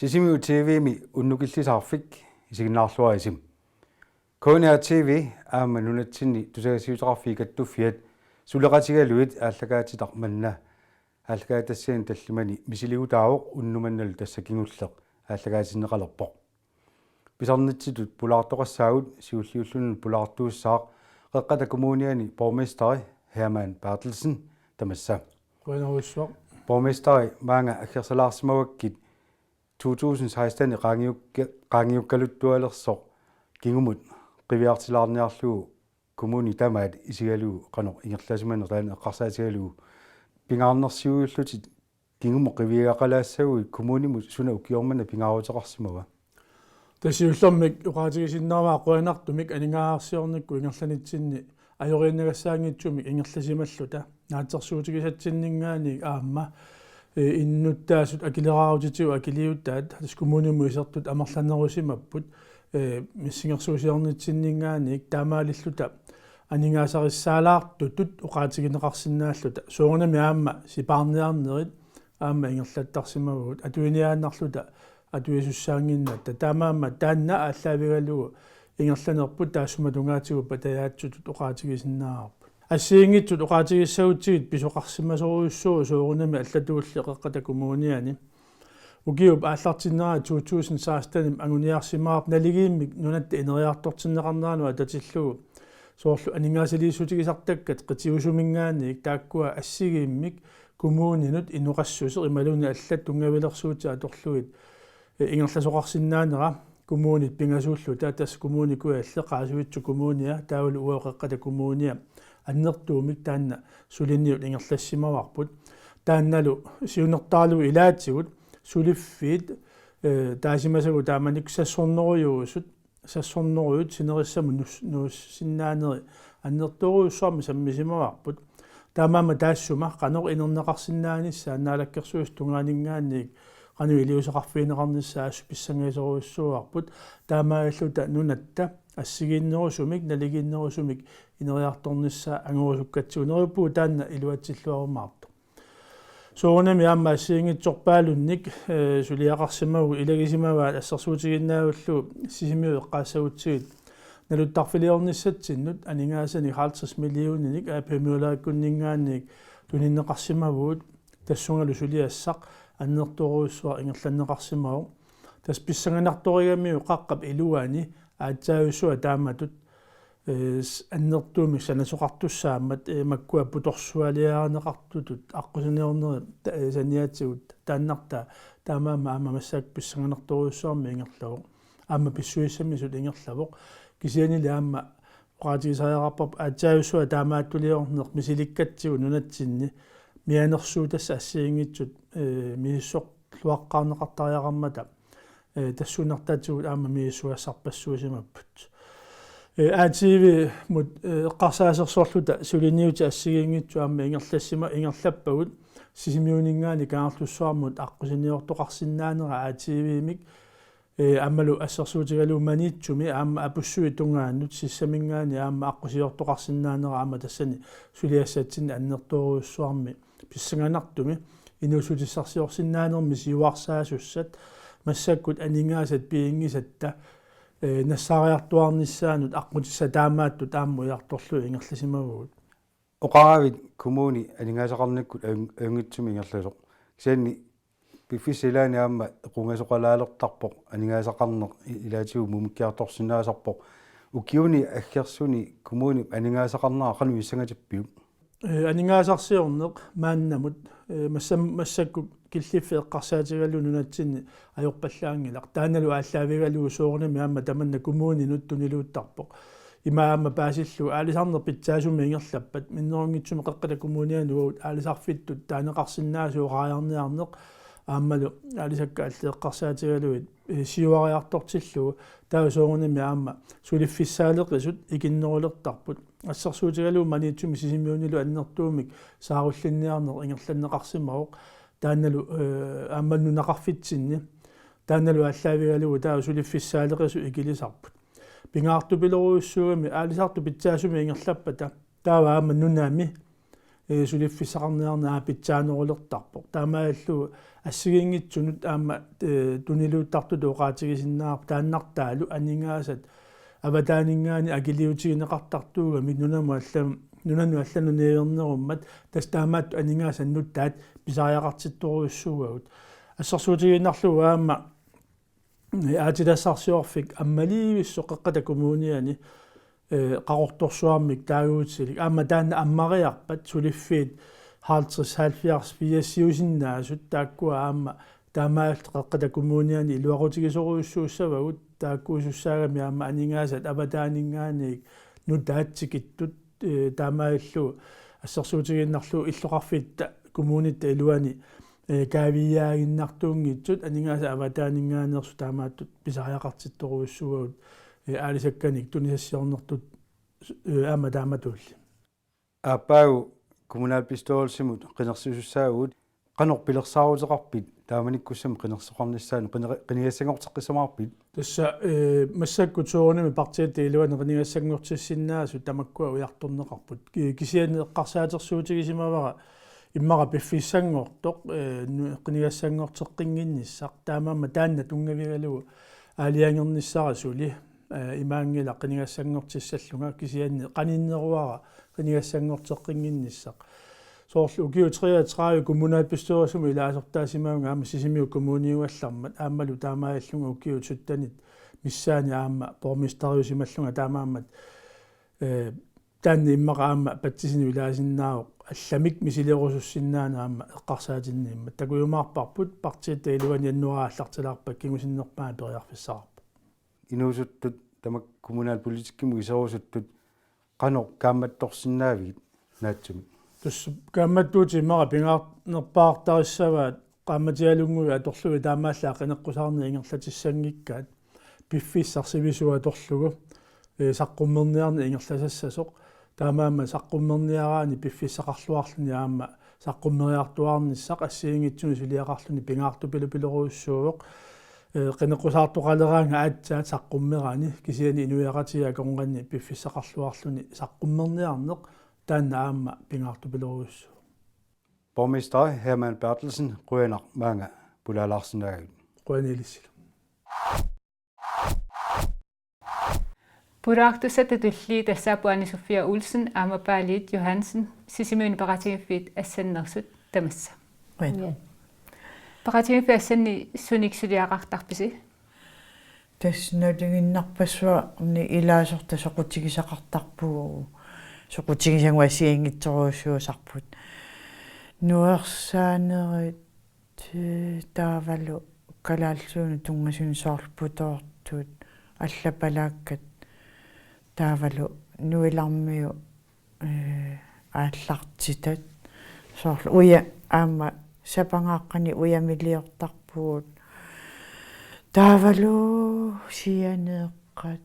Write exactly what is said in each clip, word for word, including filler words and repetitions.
Sisimiut T V-mi unnukillisaarfik isiginnaarluarisi. K N R T V aamma nunatsinni tusagassiuteqarfiit kattuffiat suleqatigalugit aallakaatitaq manna aallakaatitassiani tallimani misiligutaavoq, unnuk mannalu tassa kingulleq aallakaatinneqalerpoq. Pisarnitsitut pulaartoqassaagut, siulliulluni pulaartuussaaq Qeqqata Kommuniani borgmesteri Hermann Berthelsen. Tamassa. Qujanarsuaq. Borgmesteri, maanga aggersalaarsimavakkit to tusind seksten qaangiukka-, qaangiukkaluttualersoq kingumut qiviartilaarniarlugu kommuni tamaat isigalugu qanoq ingerlasimanersoq taanna eqqarsaatigalugu, pingaarnersiuillutit kingumut qiviagaqalaassaguit kommunimut suna ukioq manna pingaaruteqarsimava? Tassa siullermik oqaatigisinnaavara qujanartumik aningaasarsiornikkut ingerlanitsinni ajoriinnagassaanngitsumik ingerlasimalluta. Naatsorsuutigisatsinninngaanniit aamma, eh, innuttaasut akileraarutitigut akiliutaat tassa kommunimut isertut amerlanerusimapput, eh, missingersuusiornitsinninngaanniit taamaalilluta aningaasarissaalaartutut oqaatigineqarsinnaalluta. Soorunami aamma sipaarniarnerit aamma ingerlattarsimavagut atuiniaannarluta atuisussaannginnatta. Taamaammat taanna aallaavigalugu ingerlanerput taassuma tungaatigut patajaatsutut oqaatigisinnaavarput. Assigiinngitsut oqaatigissagutsigit pisoqarsimasorujussuuvoq soorunami allatulli Qeqqata Kommuniani. Ukiup aallartinnerani to tusind seksten anguniarsimavarput naligiimmik nunatta ineriartortinneqarneranut atatillugu soorlu aningaasaliissutigisartakkat qitiusuminngaanniit taakkua assigiimmik kommuninut inoqassuseq imaluunniit allat tunngavilersuutit atorlugit, eh, ingerlasoqarsinnaanera kommunit pingasuulluta, tassa Kommune Kujalleq, Qaasuitsup Kommunia taavalu uagut Qeqqata Kommunia annertuumik taanna suliniut ingerlassimavarput. Taannalu siunertaralugu ilaatigut suliffiit, eh, taasimasagut taamanikkut seks hundredeusut, seks hundredeusut sinerissamut nuus-, nuussinnaaneri annertoorujussuarmik sammisimavarput. Taamaammat taassuma qanoq inerneqarsinnaanissaa Naalakkersuisut tungaaninngaanniit qanoq iliuuseqarfigineqarnissaa assut pissangasorujussuuarput. Taamaalilluta nunatta assigiinnerusumik, naligiinnerusumik ineriartornissaa angorusukkatsigu, neriuppugut taanna iluatsilluarumaartoq. Soorunami aamma assigiinngitsorpaalunnik, eh, suliaqarsimavugut ilagisimavaat assersuutigiinnarlugu Sisimiut eqqaassagutsigit naluttarfiliornissatsinnut aningaasanik halvtreds millioninik A P Møllerikkunninngaanniit tunineqarsimavugut, tassungalu suliassaq annertoorujussuaq ingerlanneqarsimavoq. Tassa pissanganartorigamiuk qaqqap iluani aatsaavissua taamatut, eh, s-, annertuumik sanasoqartussaammat, eh, makkua putorsualiarineqartutut aqqusiniornerit ta-, eh, saniatigut taannartaa, taamaammat aamma massakkut pissanganartorujussuarmik ingerlavoq. Aamma pissusissamisut ingerlavoq. Kisiannili aamma oqaatigisariaqarparput aatsaavissua taamaattuliorneq misilikkatsigu nunatsinni mianersuutassat assigiinngitsut, eh, misissorluaqqaarneqartariaqarmata, eh, tassuunartaatigut aamma misissugassarpassuusimapput. Eh, A T V-mut, eh, eqqarsaasersorluta suliniutit assigiinngitsut aamma ingerlassima-, ingerlappagut Sisimiuninngaanniit Kangerlussuarmut aqqusiniortoqarsinnaanera A T V-mik, eh, aammalu assersuutigalugu Maniitsumi aamma Apussuit tungaannut sissaminngaanniit aamma aqqusiortoqarsinnaanera aamma tassani suliassatsinni annertoorujussuarmi pissanganartumi inuussutissarsiorsinnaanermi siuarsaasussat massakkut aningaasat piginngisatta, eh, nassaariartuaarnissaannut aqqutissat taamaattut aamma ujartorlugit ingerlasimavugut. Oqaravit kommuni aningaasaqarnikkut ajun-, ajunngitsumik ingerlasoq. Kisianni piffissap ilaani aamma equngasoqalaalertarpoq aningaasaqarneq, i-, ilaatigut mumikkiartorsinnaasarpoq. Ukiuni aggersuni kommunip aningaasaqarnera qanoq issangatippiuk? Eh, aningaasarsiorneq maannamut, eh, massam-, massakkut killiffik eqqarsaatigalugu nunatsinni ajorpallaanngilaq. Taannalu aallaavigalugu soorunami aamma tamanna kommuninut tuniluuttarpoq. Ima aamma paasillugu aalisarneq pitsaasumik ingerlappat, minnerunngitsumik Qeqqata Kommuniani uagut aalisarfittut taaneqarsinnaasut oqariarniarneq aammalu aalisakkat allat eqqarsaatigalugit, eh, siuariartortillugu, taava soorunami aamma suliffissaaleqisut ikinnerulertarput. Assersuutigalugu Maniitsumi Sisimiunilu annertuumik saarullinniarneq ingerlanneqarsimavoq. Taannalu, eh, aamma nunaqarfitsinni. Taannalu aallaavigalugu taava suliffissaaleqisut ikilisarput. Pingaartupilorujussuugami aalisartut pitsaasumik ingerlappata, taava aamma nunami, Suliffissaqarniarneq aamma pitsaanerulertarpoq. Taamaallu assigiinngitsunut aamma, eh, tuniluuttartutut oqaatigisinnaavarput taannartaalu aningaasat avataaninngaanniit akiliutigineqartartuugamik nunamut allam-, nunanut allanut niuernerummat tassa taamaattut aningaasat nutaat pisariaqartittorujussuuagut. Assersuutigiinnarlugu aamma, eh, aatsitassarsiorfik ammaliivissoq Qeqqata Kommuniani, eh, Qaqortorsuarmik taaguutilik. Aamma taanna ammariarpat suliffiit halvtreds, halvfjerds, firsiusinnaasut taakkua aamma taamaalillutik Qeqqata Kommuniani iluaqutigisorujussuussavagut taakkuusussaagamik aamma aningaasat avataaninngaanniit nutaat tikittut, eh, taamaalillutik assersuutigiinnarlugu illoqarfitta kommunitta iluani, eh, kaaviiaaginnartuunngitsut aningaasat avataaninngaanneersut taamaattut pisariaqartittorujussuuagut, eh, aalisakkanik tunisassiornertut, eh, aamma taamatulli. Aappaagu kommunalbestyrelsimut qinersisussaavugut, qanoq pilersaaruteqarpit taamanikkussamut qinersisoqarnissaanut, qine-, qinigassanngorteqqissamaarpit? Tassa, eh, massakkut soorunami partiitta iluani qinigassanngortissinnaasut tamakkua ujartorneqarput. Ki-, kisianni eqqarsaatersuutigisimavara immaqa piffissanngortoq, eh, nu-, qinigassanngorteqqinngissaq. Taamaammat taanna tunngavigalugu aalajangernissara suli, eh, imaanngilaq qinigassanngortissallunga kisianni qaninneruara qinigassanngorteqqinngissaq. Soorlu ukiut treogtredive kommunalbestyrelsimut ilaasortaasimavunga aamma Sisimiut kommuniugallarmat aammalu taamaalillunga ukiut syttenit missaanni aamma borgmesteriusimallunga taamaammat, eh, taanna immaqa aamma patsisinut ilaasinnaavoq allamik misilerusussinnaaneq aamma eqqarsaatinniimmat. Takujumaarparput partiitta iluani januaarip aallartilaarpara kingusinnerpaamik periarfissaqarpoq. Inuusuttut tamakku kommunalpolitikkimut iserusuttut qanoq kaammattorsinnaavigit naatsumik? Tassa kaammattuutit immaqa pingaarnerpaartarissavaat qaammatialunnguit atorlugit taamaallaat qineqqusaarneq ingerlatissanngikkaat piffissaq sivisuut atorlugu, eh, saqqummerniarneq ingerlasassasoq. Taamaammat saqqummerniaraanni piffissaqarluarluni aamma saqqummeriartuaarnissaq assigiinngitsunik suliaqarluni pingaartupilupilorujussuuvoq. Eh, qineqqusaartoqaleraangat aatsaat saqqummerani kisianni inuiaqatigiit akornanni piffissaqarluarluni saqqummerniarneq taanna aamma pingaartupilorujussuuvoq. Borgmester Hermann Berthelsen, qujanaq maanga pulaalaarsinnaagavit. Qujanaq ilissilu. Pulaartussatut tulliit tassaapput Anne Sofia Olsen aamma Paaliit Johansen, Sisimiuni peqatigiiffiit assanneersut, tamassa. Qujanaq. Peqatigiiffik assanni sunik suliaqartarpisi? Tassa nalinginnarpassuarnik ilaasortat soqutigisaqartarpugut, soqutigisagut assigiinngitsorujussuusarput. Nuersaanerit, eh, taavalu kalaallisuunut tunngasunik soorlu putoortut, allapalaakkat, taavalu nuilarmiut, eh, aallartitat, soorlu uja-, aamma sapangaaqqanik ujamiliortarpugut. Taavalu sianeeqqat,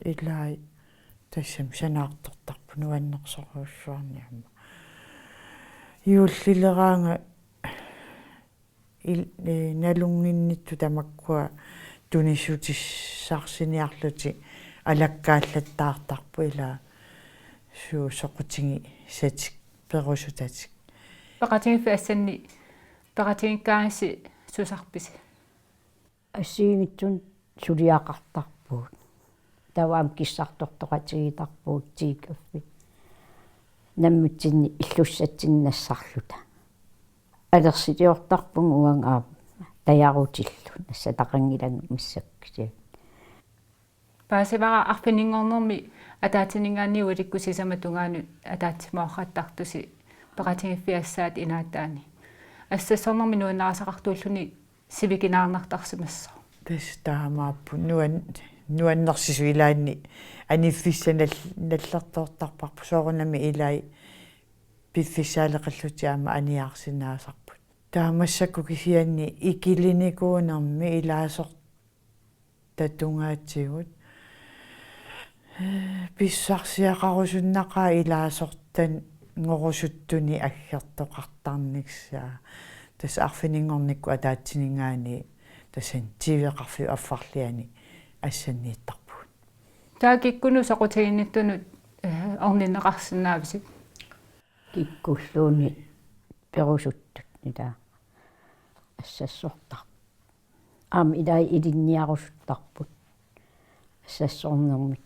ilai tassami sanaartortarput nuannersorujussuarnik aamma. Juullileraangat il-, eh, nalunnginnittut tamakkua tunissutissarsiniarlutik alakkaallattaartarput ilaa suut soqutigisatik perusutatik. Peqatigiiffik assanni peqatigiikkaagassi susarpisi? Assigiinngitsunik suliaqartarpugut. Taava aamma kissartortoqatigiittarpugut T K F-ip. Nammineq illussatsinnik nassarluta. Alersiliortarpugut uanga aamma tajarutillu, nassataqanngilanga massakkut. Paasivara arfininngornermi ataatsiminngaanniit ualikku sisamat tungaanut ataatsimoortartusi peqatigiiffik assaat inaataani. Assassornermi nuannarisaqartuulluni sivikinaarnartarsimassaaq. Tassa taamaappoq nuan-, nuannersisut ilaanni aniffissat nal-, nallertoortarparput soorunami ilai piffissaaleqillutik aamma aniaarsinnaasarput. Taava massakkut kisianni ikilinikuunermi ilaasortat tungaatigut, eh, pissarsiaqarusunnaqaaq ilaasortanngorusuttunik aggertoqartarnissaa. Tassa arfininngornikkut ataatsiminngaanniit tassani T V-qarfiup affarliani assanniittarpugut. Taava kikkunnut soqutiginnittunut, eh, orninneqarsinnaavisi? Kikkulluunniit perusuttut ilaa assassortarput. Aamma ilai ilinniarusuttarput assassornermik.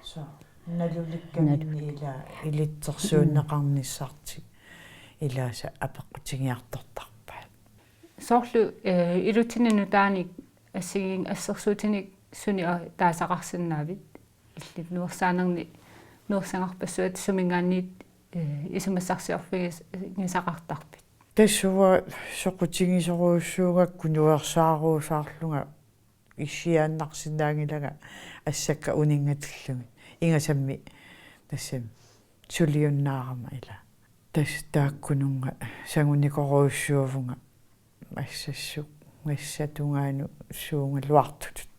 Soo, nalulikkaminni Nalu- ilaa ilitsersuunneqarnissartik ilaasa apeqqutigiartortarpaat. Soorlu, eh, ilutsinni nutaanik assigiin assersuutinik suni a-, taasaqarsinnaavit? Illit nuersaanerni nuersagarpassuit suminngaanniit, eh, isumassarsiorfigisaqartarpit? Tassa uanga soqutigisorujussuugakku nuersaaruusaarlunga issiaannarsinnaanngilanga assakka uninngatillugit. Ingasammi tassami suliunnaarama ilaa. Tassa taakkununnga sangunikorujussuuvunga assassunngassatungaanut suugaluartutut.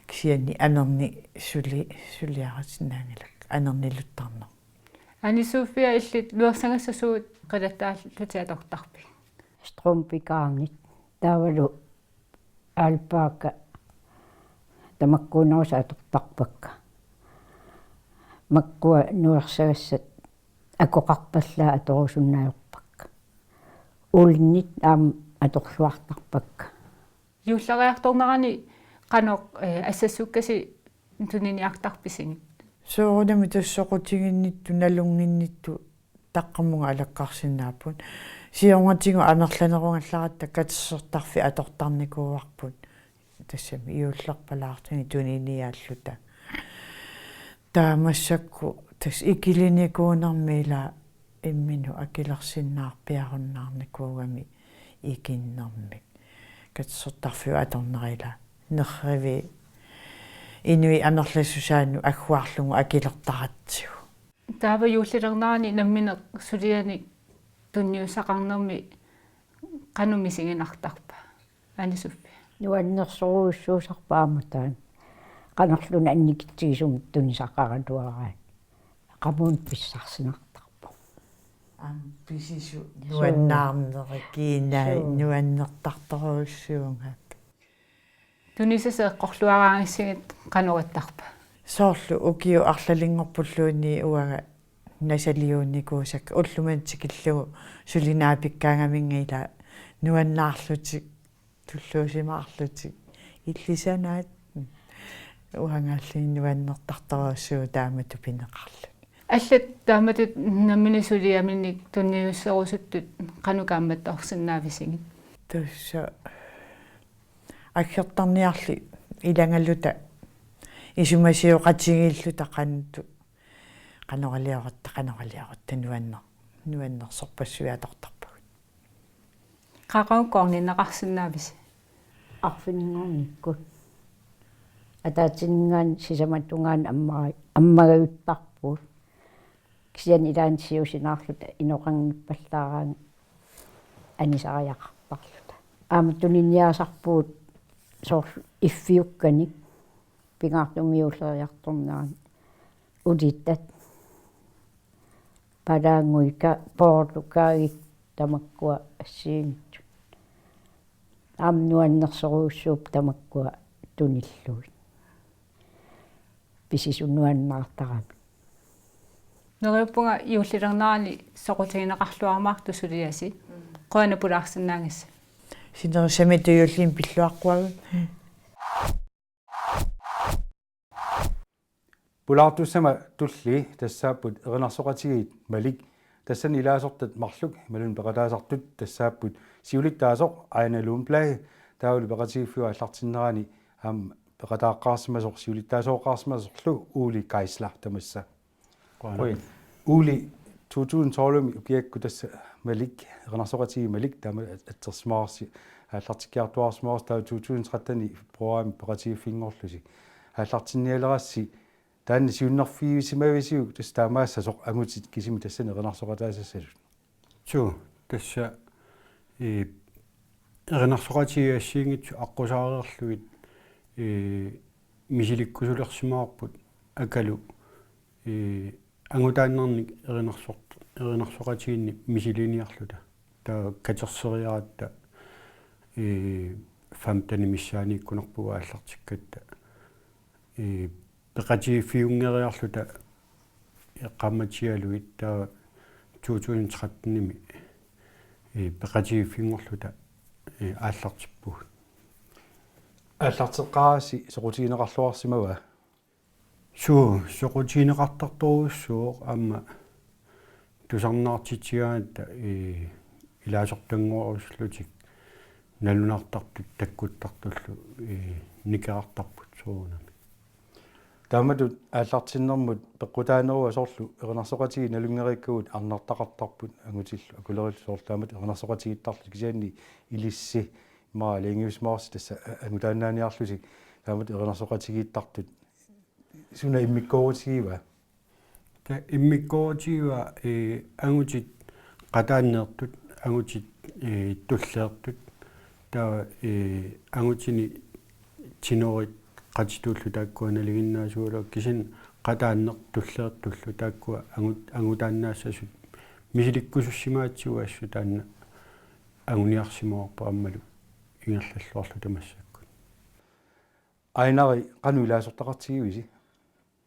Kisianni amernik suli-, suliarisinnaanngilakka, amerniluttarneq. Ane Sofia, illit nuersagassasuut qilattaallutit atortarpit? Strømpegarnit. Taavalu alpaaka tamakkuunerusut atortarpakka. Makkua nuersagassat akoqarpallaat atorusunnaajorpakka. Ulinit aamma atorluartarpakka. Juulleriartornerani qanoq, eh, assassukkasi tuniniartarpisigit? Soorunami tassa soqutiginnittut nalunnginnittut taqqamunga alakkarsinnaapput. Siornatigut amerlanerugallaratta katersortarfik atortarnikuuarput. Tassami juullerpalaartunik tuniniaalluta. Taava massakkut tassa ikilinikuunermi ilaa imminut akilersinnaarpiarunnaarnikuugami ikinnermik. Katersortarfiup atornera ilaa nerriviup inuit amerlassusaannut agguarlugu akilertaratsigu. Taava juullilernerani nammineq sulianik tunniussaqarnermi qanoq misiginartarpa, Ane Sofia? Nuannersorujussuusarpoq aamma taanna. Qanorluunniit annikitsigisumik tunisaqaraluaraanni. Qamuuna pissarsinartarpoq. Aamma pisisut Suu. Nuannaarneri kiinaa Suu. Nuannertartorujussuugaat. Tunisassat eqqorluaraangassigit qanoq ittarpa? Soorlu ukiut arlalinngorpulluunniit uanga nasaliuunnikuusakka ullumimut tikillugu suli naapikkaangaminnga ilaa nuannaarlutik, tulluusimaarlutik, illit sanaat. Uangaalluni nuannertartorujussuuvoq taamatut pineqarluni. Allat taamatut nammineq suliaminnik tunniusserusuttut qanoq kaammattoorsinnaavisigit? Tassa aggertarniarli ilagaluta isumasioqatigiilluta qanoq, qanoralioratta, qanoralioratta, nuanner-, nuannersorpassuit atortarpagut. Qaqugu koorninneqarsinnaavisi? Arfininngornikkut. Ataatsiminngaanniit sisamatungaanut amma-, ammagajuttarpugut. Kisianni ilaanni siusinaarluta inoqanngippallaaraangat anisariaqartarluta. Aamma tuniniaasarpugut soorlu iffiukkanik pingaartumik juulleriartornerani ulitat, palaanguit, ka-, poorlukaagit tamakkua assigiinngitsut. Aamma nuannersorujussuupput tamakkua tunillugit. Pisisut nuannaartaramik. Neriuppunga juullilernerani soqutigineqarluarumaartut suliasi. Qujanaq pulaarsinnaagassi. Sinerissami tujuulliit pilluaqquagut. Pulaartussama tulliit tassaapput erinarsoqatigiit Malik, tassani ilaasortat marluk imaluunniit peqataasartut tassaapput siulittaasoq Aina Lundblad, taavalu peqatigiiffiup aallartinnerani aamma peqataaqqaarsimasoq siulittaasooqqaarsimasorlu Ole Geisler tamassa. Qujanaq. Qujan. Ole, to tusind tolv-mi ukiakkut tassa Malik, erinarsoqatigiit Malik, taama atsersimavarsi, aallartikkiartuaarsimavarsi, taava to tusind tretten-i februaarimi peqatigiiffinngorlusi. Aallartinnialerassi, taanna siunnerfigisimavisiuk tassa taamaassasoq angutit kisimik tassani erinarsoqataassassasut? Suu, tassa, ee, erinarsoqatigiit assigiinngitsut aqqusaareerlugit, ee, misilikkusulersimavarput akalu, ee, angutaannarnik erinarsoq-, erinarsoqatigiinnik misiliniarluta. Taava katerseriaratta, ee, femten missaaniikkunarpugut aallartikkatta. Ee, peqatigiiffiunngeriarluta eqqaammatigalugit taava to tusind tretten-imi, ee, peqatigiiffinngorluta, ee, aallartippugut. Aallarteqqaarassi soqutigineqarluarsimava? Suu, soqutigineqartartorujussuuvoq aamma tusarnaartitsigaangatta, ee, ilaasortanngorusullutik nalunartartut takkuttartullu, ee, nikerartarput soorunami. Taamatut aallartinnermut peqqutaanerua soorlu erinarsoqatigiit nalunngereerikkagut arnartaqartarput angutillu akulerillu soorlu taamatut erinarsoqatigiittarlutik kisianni ilissi immaqa aalajangiussimavarsi tassa a-, angutaannaaniarlusi taamatut erinarsoqatigiittartut suna immikkoorutigiva? Taava immikkoorutigiva, ee, angutit qataanneertut, angutit, ee, tulleertut. Taava, ee, angutini tenorit qatituullu taakkua nalinginnaasuugaluarput kisianni qataanneq tulleertullu taakkua angut-, angutaannaassasut misilikkusussimaatsigut assut taanna anguniarsimavarput aammalu ingerlalluarluta massakkut. Ajnari, qanoq ilaasortaqartigivisi?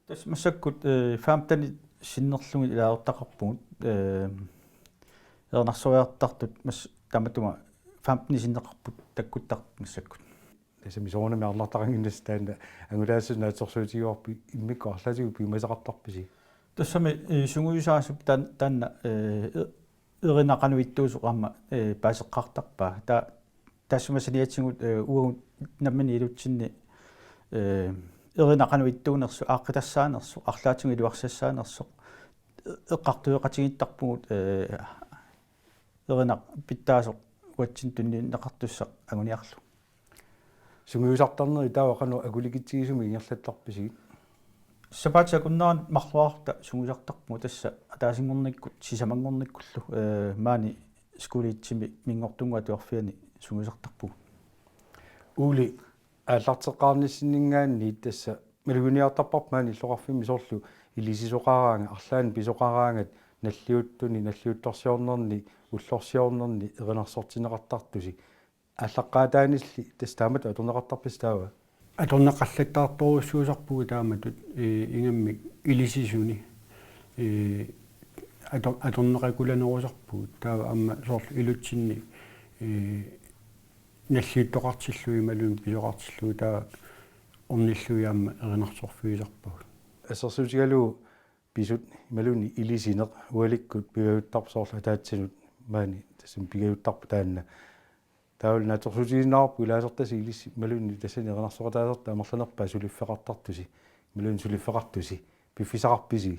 Tassa massakkut, ee, femten sinnerlugit ilaasortaqarpugut, ee, erinarsoreertartut mas-, tamatuma femten sinneqarput takkuttartut massakkut. Tassami soorunami arnartaqannginnassi taanna angutaassuseq naatsorsuutigaarput immikkut arlaatigut piumasaqartarpisi? Tassami, ee, sungiusaasup taan-, taanna, ee, e-, erinaq qanoq ittuusoq aamma, ee, paaseqqaartarpaa. Taa-, taassuma saniatigut, ee, uagut nammineq ilutsinni, ee, erinaq qanoq ittuunersoq, aaqqitassaanersoq, arlaatigut iluarsassaanersoq, e-, eqqartueqatigiittarpugut, ee, erinaq pitsaasoq uatsinnut tunniunneqartussaq anguniarlugu. Sungiusartarneri taava qanoq akulikitsigisumik ingerlattarpisigit? Sapaatip akunneranut marluarutta sungiusartarpugut tassa ataasinngornikkut sisamanngornikkullu, ee, maani School Age-imi Minngortunnguup Atuarfiani sungiusartarpugut. Ole, aallarteqqaarnissinninngaanniit tassa maluginiartarparput maani illoqarfimmi soorlu ilisisoqaraangat, arlaannik pisoqaraangat, nalliuttuni, nalliuttorsiornerni, ullorsiornerni erinarsortinneqartartusi. Aallaqqaataanilli tassa taamatut atorneqartarpisi taava? Atorneqallattaartorujussuusarpugut taamatut, ee, ingammik ilisisuni, ee, ator-, atorneqakulanerusarpugut taava aamma soorlu ilutsinni, ee, nalliuttoqartillugit imaluunniit pisoqartillugit taava ornillugit aamma erinarsorfigisarpagut. Assersuutigalugu pisut imaluunniit ilisineq ualikkut pigajuttarpoq soorlu ataatsinut maani tassami pigajuttarpoq taanna. Taavalu naatsorsuutigiinnarparput ilaasortasi ilissi imaluunniit tassani erinarsoqataasartut amerlanerpaat suliffeqartartusi, imaluunniit suliffeqartusi, piffissaqarpisi?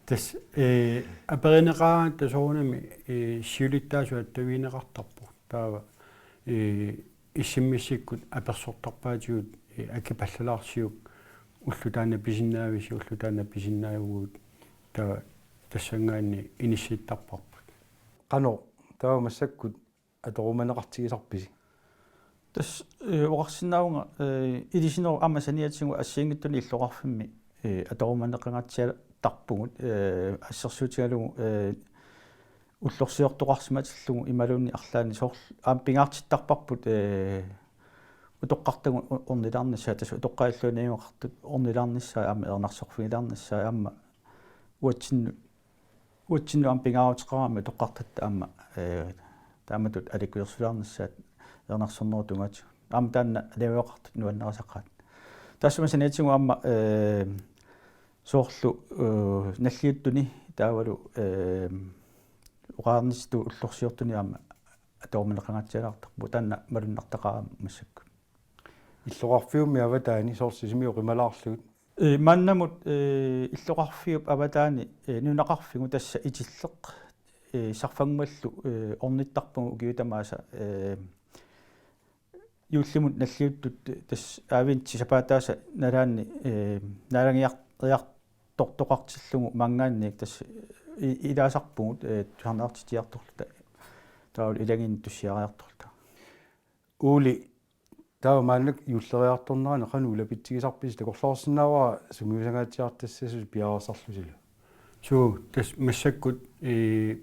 Tassa, ee, aperineqaraangatta soorunami, ee, siulittaasut attavigineqartarpoq. Taava, ee, S M S-ikkut apersortarpaatigut, ee, akipallalaarsiuk ulloq taanna pisinnaavisi, ulloq taanna pisinnaavugut, taava tassanngaanniit inissittarparput. Qanoq, taava massakkut atorumaneqartigisarpisi? Tassa, ee, oqarsinnaavunga, ee, ilisinerup aamma saniatigut assigiinngitsunik illoqarfimmi, ee, atorumaneqangaatsiartarpugut, ee, assersuutigalugu, ee, ullorsiortoqarsimatillugu imaluunniit arlaannik soorlu aamma pingaartittarparput, ee, utoqqartagut u-, ornilaarnissaat, tassa utoqqaat illuanniuaqartut ornilaarnissaat aamma erinarsorfigilaarnissaat aamma uatsinnut uatsinnut aamma pingaaruteqarami utoqqartatta aamma, ee, taamatut aliikkusersulaarnissaat erinarsornerup tungaatigut. Aamma taanna aliaveqartut nuannarisaqaat. Taassuma saniatigut aamma, ee, soorlu, ee, nalliuttuni taavalu, ee, oqarnissitut ullorsiortuni aamma atorumaneqangaatsialaartarpugut taanna malunnartaqarami massakkut. Illoqarfiummi avataani soorlu Sisimiut oqimalaarlugit. Ee, maannamut, ee, illoqarfiup avataani, ee, nunaqarfigut tassa Itilleq, ee, Sarfannguallu, ee, ornittarpagut ukiut tamaasa, ee, juullimut nalliuttut tassa adventip sapaataasa nalaanni, ee, naalagiar-, -riartortoqartillugu maanngaanniit tassa i-, ilaasarpugut, ee, tusarnaartitsiartorluta. Taavalu ilagiinnut tussiariartorluta. Ole, taava maannakkut juulleriartornerani qanoq ulapitsigisarpisi? Takorloorsinnaavara sungiusangaatsiartassasusi piareersarlusilu. Suu, tassa massakkut, ee,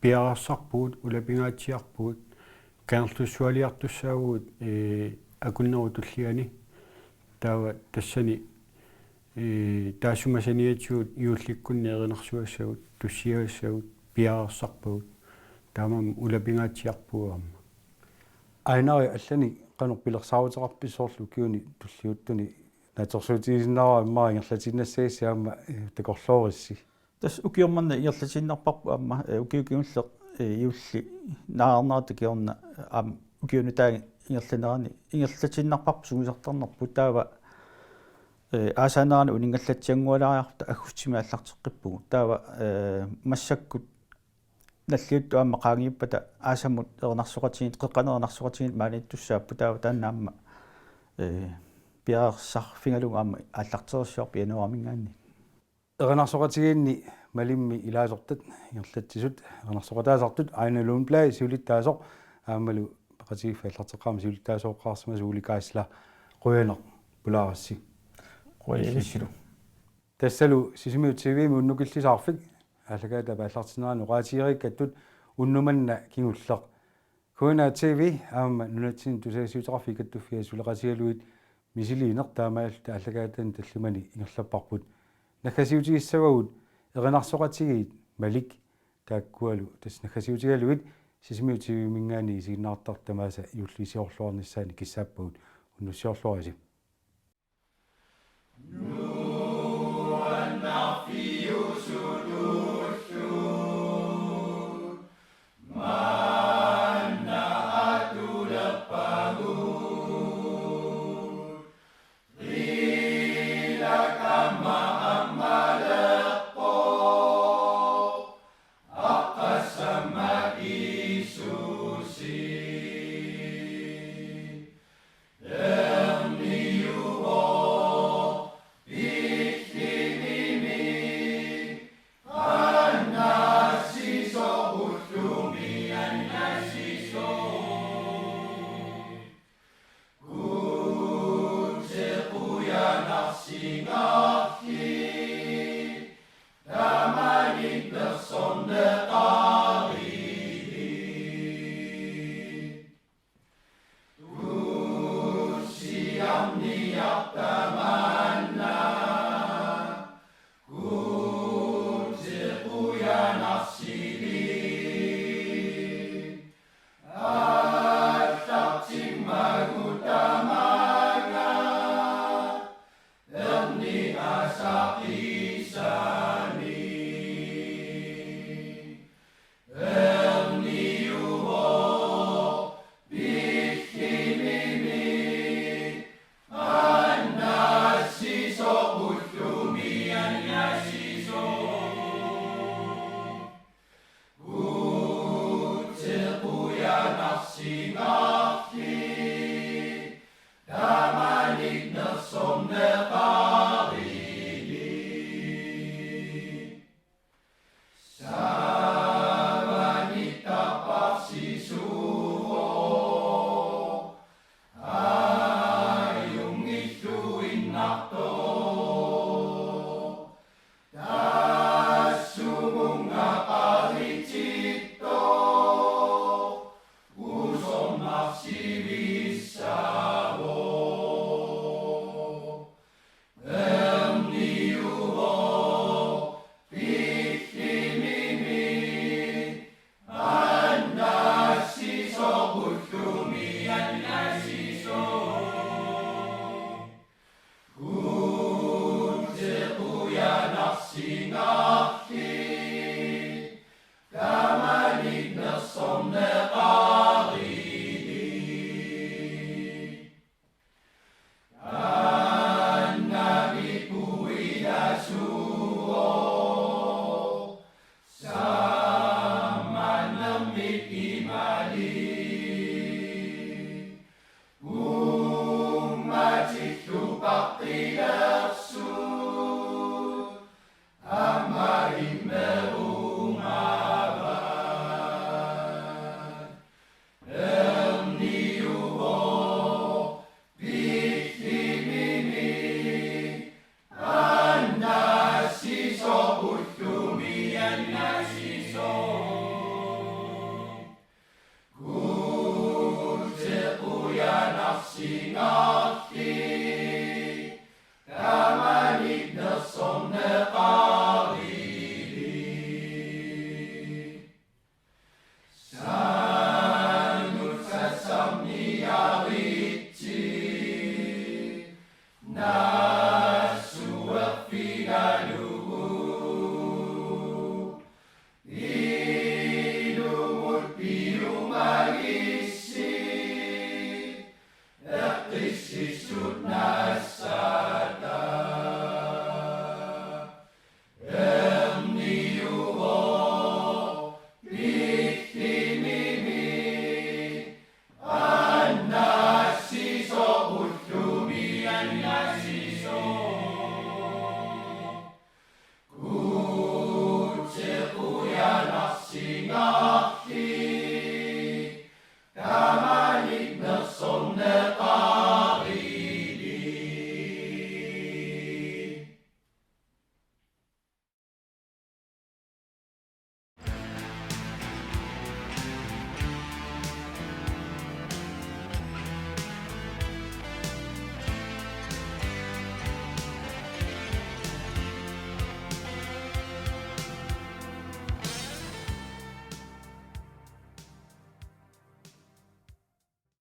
piareersarpugut, ulapingaatsiarpugut, Kangerlussualiartussaavugut, ee, akunnerup tulliani. Taava tassani, ee, taassuma saniatigut juullikkunni erinarsuassagut, tussiagassagut, piareersarpagut. Taamaammat ulapingaatsiarpugut aamma. Ejnar, allanik qanoq pilersaaruteqarpisi soorlu ukiuni tulliuttuni? Naatsorsuutigisinnaavara immaqa ingerlatiinnassagissi aamma, eh, takorloorissi. Tassa ukioq manna ingerlatiinnarparput aamma, eh, ukioq kingulleq, eh, juulli naareernerata kingorna, eh, aamma ukiup nutaani ingerlanerani ingerlatiinnarparput sungiusartarnerput, taava, eh, aasaanerani uninngallatsianngualaariarluta aggustimi aallarteqqippugut. Taava, eh, massakkut nalliuttut aamma qaangiuppata aasamut erinarsoqatigiit, qeqqanut erinarsoqatigiit maaniittussaapput, taava taanna aamma, eh, piareersarfigalugu aamma aallartereersivarput januaarimiingaanniit. Erinarsoqatigiinni Malimmi ilaasortat ingerlatsisut erinarsoqataasartut Aina Lundblad siulittaasoq aammalu Peqatigiiffiit Aallarteqqaarmata siulittaasooqqaarsimasoq Ole Geisler, qujanaq pulaarassi. Qujanaq ilissilu. Tassalu Sisimiut T V-mi unnukillisaarfik aallakaatitap aallartinnerani oqaatigereerikkattut unnuk manna kingulleq. K N R T V aamma nunatsinni tusagassiuutitigut kattuffiat suleqatigalugit misiliineq taamaalilluta aallakaatitani tallimani ingerlapparput. Naggasiutigissavagut erinarsoqatigiit Malik taakkualu tassa naggasiutigalugit Sisimiut T V-miingaanniit isiginnaartartut tamaasa juullisiorluarnissaannik kissaappagut. Unnussiorluarisi.